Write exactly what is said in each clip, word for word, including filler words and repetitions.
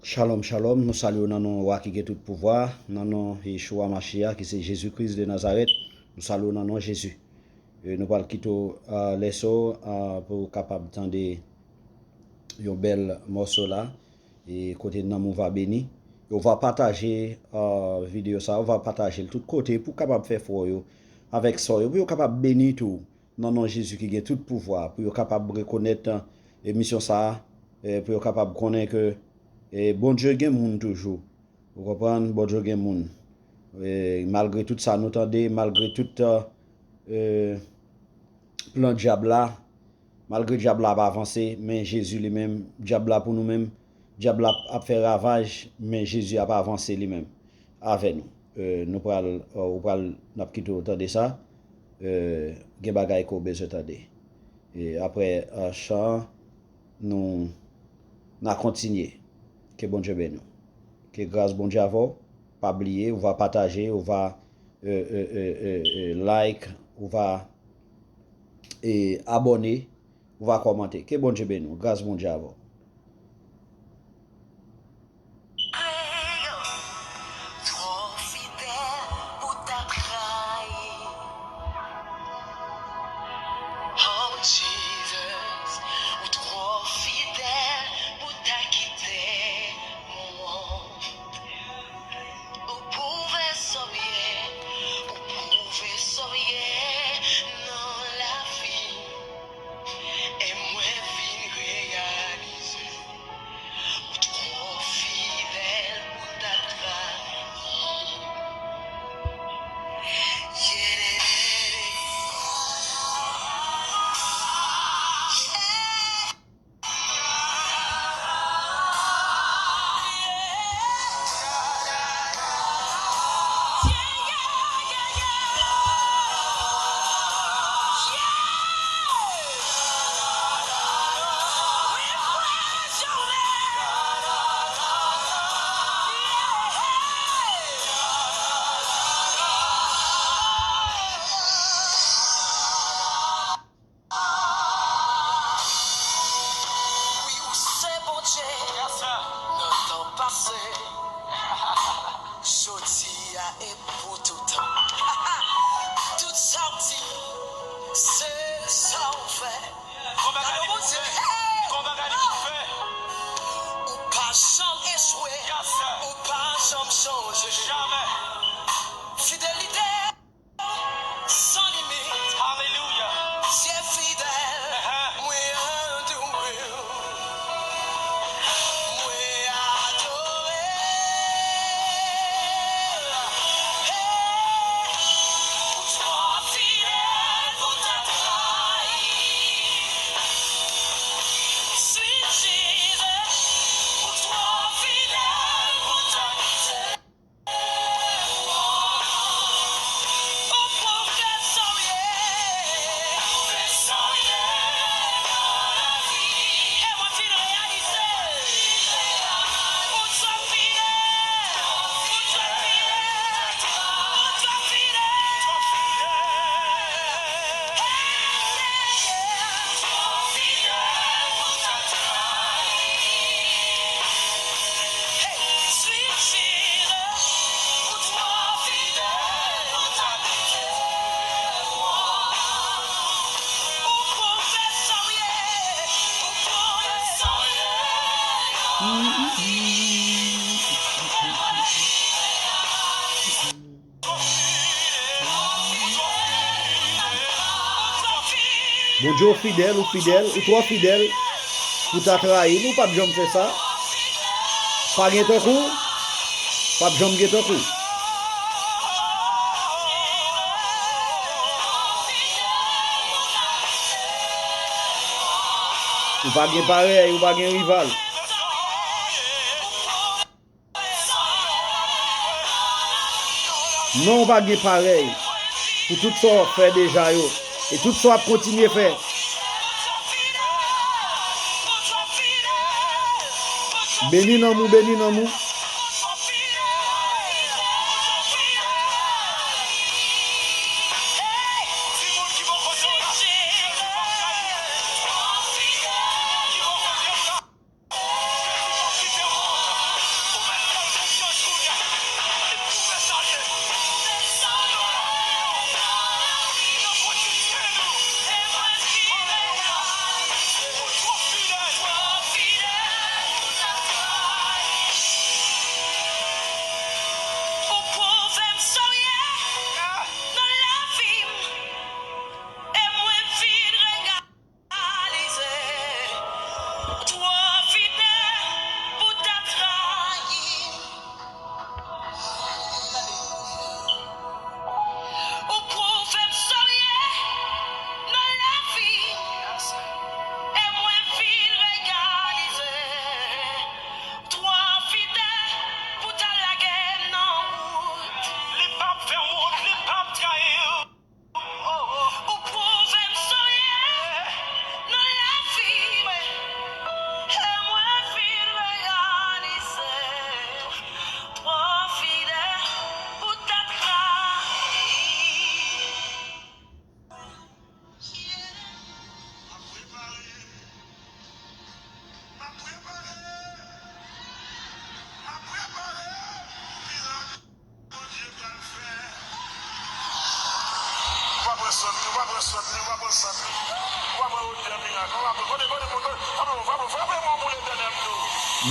Shalom, shalom. Nou salye w nan non Wa ki gen tout pouvwa, nan non Yeshua Mashiach, ki se Jezi Kris de Nazarèt. Nou salye w nan non Jezi. E nou pral kite w, a, lèso, a, pou w kapab tande yon bèl mòso la. E kote nanm ou va beni. E w va pataje, a, videyo sa, w va pataje l tout kote pou w kapab fè frè w yo avèk sè w yo, pou yo kapab beni tou. Nan non Jezi ki gen tout pouvwa, pou yo kapab rekonèt, e, misyon sa a, e, pou yo kapab konnen ke, e, Bondye gen moun toujou. Ou konprann? Bondye gen moun. E, malgre tout sa nou tande, malgre tout, e, plan dyab la, malgre dyab la ap avanse, men Jezi li menm, dyab la pou nou menm, dyab la ap, ap fè ravaj, men Jezi ap avanse li menm avè nou. E, nou pral, e, ou pral, n ap kite w tande sa. E, gen bagay ke w bezwen tande. E apre, e, chan, nou, n a kontinye. Ke Bondye beni w. Ke gras Bondye avè w. Pa bliye, ou va pataje, ou va, e, e, e, e, e, like, ou va, e, abòne, ou va kòmante. Ke Bondye beni w. Gras Bondye avè w. Twò fidèl pou ta trayi. Oh, Jesus, ou twò fidèl pou ta kite m wont. Ou pwouve sa w ye, ou pwouve sa w ye nan lavi m. E mwen vin reyalize ou twò fidèl pou ta trayi. Wi, ou se Bondye. Yes, sir. Nan tan pase, jodi a e pou toutan. Tout sa w di, se sa w fè. Gon bagay li pou fè. Gon bagay li pou fè. Ou pa janm echwe. Yes, sir. Ou pa janm chanje. Jamè. Fidelite. San limit. Alelouya. Dye fidèl, mwen adore w. Mwen adore w. Hey! Ou twò fidèl pou ta trayi. Sweet Jesus, ou twò fidèl pou ta kite. Bondye, ou fidèl, ou fidèl, ou twò fidèl pou ta trayi n, ou p ap janm fè sa. Pa gen tankou w, p ap janm gen tankou w. Ou pa gen parèy, ou pa gen rival. Non, ou pa gen parèy pou tout sa w fè deja yo e tout sa w ap kontinye fè. Beni nanm ou, beni nanm ou.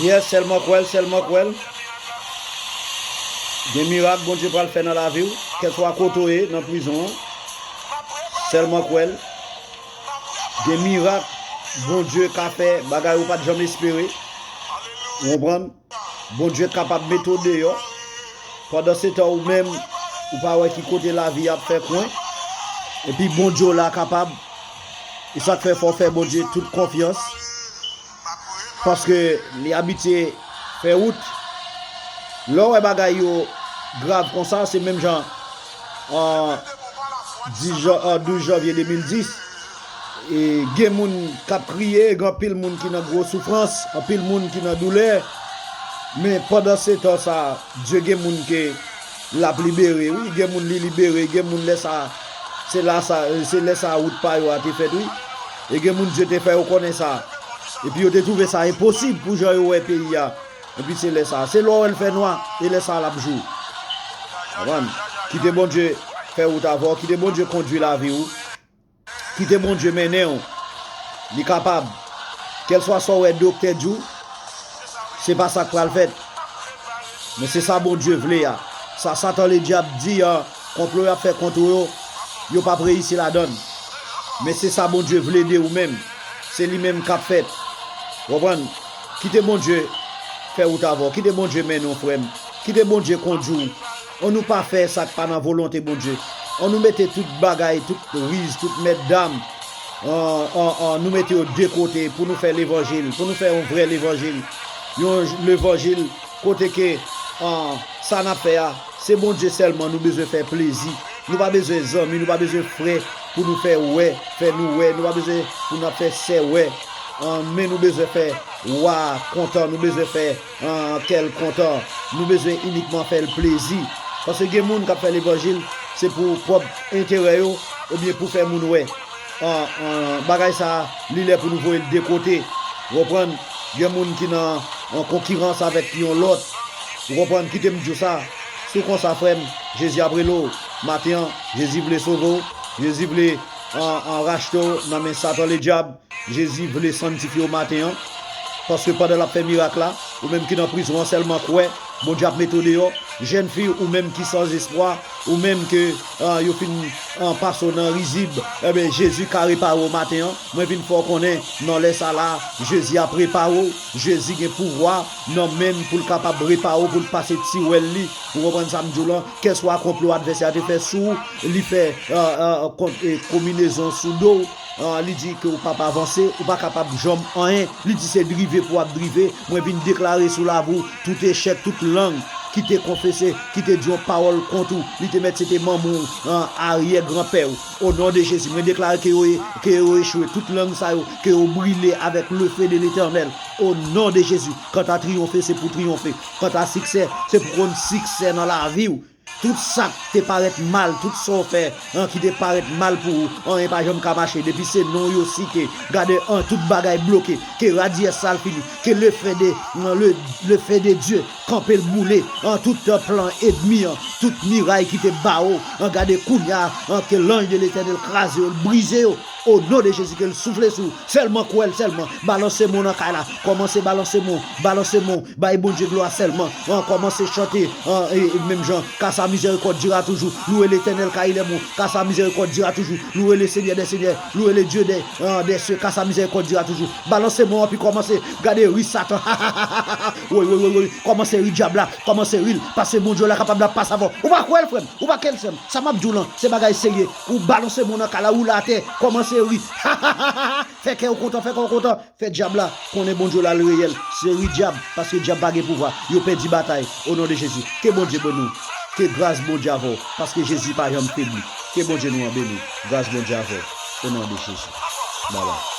Yes, sèlman kwè l, sèlman kwè l. Gen mirak Bondye pral fè nan lavi w, kèlswa kote w ye nan prizon an. Sèlman kwè l. Gen mirak Bondye ka fè, bagay ou pa t janm espere. Ou konprann? Bondye kapab mete w deyò. Pandan se tan ou menm, ou pa wè ki kote lavi ap fè kwen. Epi Bondye w la kapab. E sa k fè fò w fè Bondye tout konfyans. Paske li abitye fè wout. Lè w wè bagay yo grav konsa, se menm jan an dis jan, an douz janvye de mil dis, e gen moun k ap kriye, gen anpil moun ki nan gwo soufrans, anpil moun ki nan doulè. Men pandan se tan sa, Dye gen moun ke l ap libere, wi, gen moun li libere, gen moun lè sa, se la sa, se lè sa wout pa yo a te fèt, wi. E gen moun Dye te fè yo konnen sa. Epi yo te twouve sa enposib pou jan yo wè peyi a. Epi se lè sa, se lè w wè l fè nwa, e lè sa l ap jou. Konprann? Kite Bondye fè wout avè w, kite Bondye kondui lavi w. Kite Bondye mennen w. Li kapab. Kèlswa sa w wè doktè di w, se pa sa k pral fèt. Men se sa Bondye vle a. Sa Satan Ledyab di an, konplo y ap fè kont ou yo, yo p ap reyisi ladan l. Men se sa Bondye vle de ou menm. Se li menm k ap fèt. Konprann? Kite Bondye fè wout avè w. Kite Bondye mennen w, frè m. Kite Bondye kondui w. Ann nou pa fè sa k pa nan volonte Bondye. Ann nou mete tout bagay, tout riz, tout mètdam, an, an, an, nou mete yo de kote pou nou fè levanjil, pou nou fè yon vrè levanjil. Yon levanjil kote ke, an, sa n ap fè a, se Bondye sèlman nou bezwen fè plezi. Nou pa bezwen zanmi, nou pa bezwen frè pou nou fè wè, fè nou wè. Nou pa bezwen pou n ap fè sè wè. An, men nou bezwen fè wa kontan, nou bezwen fè an, kè l kontan. Nou bezwen inikman fè l plezi. Paske gen moun k ap fè levanjil, se pou pwòp enterè yo, oubyen pou fè moun wè. An, an, bagay sa a, li lè pou nou voye l de kote. Ou konprann? Gen moun ki nan, an konkirans avèk yon lòt. Ou konprann? Kite m di w sa. Si w konsa, frè m, Jezi ap rele w maten an. Jezi vle sove w. Jezi vle, an, an rachte w nan men Satan Ledyab. Jezi vle sanntifye w maten an, paske pandan l ap fè mirak la, ou menm ki nan prizon an, sèlman kwè, Bondye ap mete w deyò. Jèn fi, ou menm ki san espwa, ou menm ke, ah, yo fin, ah, pase w nan rizib, enben, Jezi ka repare w maten an. Mwen vin fè w konnen, nan lè sa la, Jezi ap repare w. Jezi gen pouvwa nan men l pou l kapab repare w, pou l pase tiwèl li. Ou konprann sa m di w lan? Kèlswa konplo advèsè a te fè sou w, li fè, ah, ah, kon-, eh, konbinezon sou do w. Ah, li di ke ou p ap avanse, ou pa kapab janm anyen. Li di se drive pou w ap drive. Mwen vin deklare sou lavi w tout echèk, tout lang ki te konfese, ki te di yon pawòl kont ou, li te mèt se te manman w, ah, aryè granpè w. O non de Jezi, mwen deklare ke yo, ke yo echwe. Tout lang sa yo, ke yo brile avèk le feu de Letènèl. O non de Jezi, kanta triyonfe, se pou triyonfe. Kanta siksè, se pou konn siksè nan lavi w. Tout sa k te parèt mal, tout sa w fè, an, ki te parèt mal pou ou, anyen pa janm ka mache. Depi se non yo site, gade, an, tout bagay bloke, ke radyè sa l fini, ke le feu de, le, le feu de Dieu kanpe l boule, an, tout plan ènmi an, tout miray ki te ba w, an, gade kounye a, an, ke lanj de Letènèl kraze yo, l brize yo. O non de Jezi, ke l soufle sou ou. Sèlman kwè l, sèlman. Balanse men w nan kay la. Kòmanse balanse men w. Balanse men w. Bay Bondye glwa sèlman. An, kòmanse chante. An, e, e, menm jan. Car sa miséricorde dure toujours. Louez l'Éternel car il est bon. Car sa miséricorde dure toujours. Louez le Seigneur des seigneurs. Louez le Dieu des, an, des cieux. Car sa miséricorde dure toujours. Balanse men w anpi kòmanse gade ri Satan. Woy, woy, woy, woy. Kòmanse ri dyab la. Kòmanse ri l. Paske Bondye w la kapab la pase avè w. Ou pa kwè l, frè m. Ou pa kwè l, sè m. Sa m ap di w lan, se bagay serye. Ou balanse men w nan kay la, ou la atè, kòmanse ri. Fè kè w kontan, fè kè w kontan. Fè dyab la konnen Bondye w la l reyèl. Se ri dyab, paske dyab pa gen pouvwa. Yo pèdi batay. O non de Jezi. Ke Bondye beni w. Ke gras Bondye avè w. Paske Jezi pa janm febli. Ke Bondye nou an beni w. Gras Bondye avè w. O non de Jezi. Babay.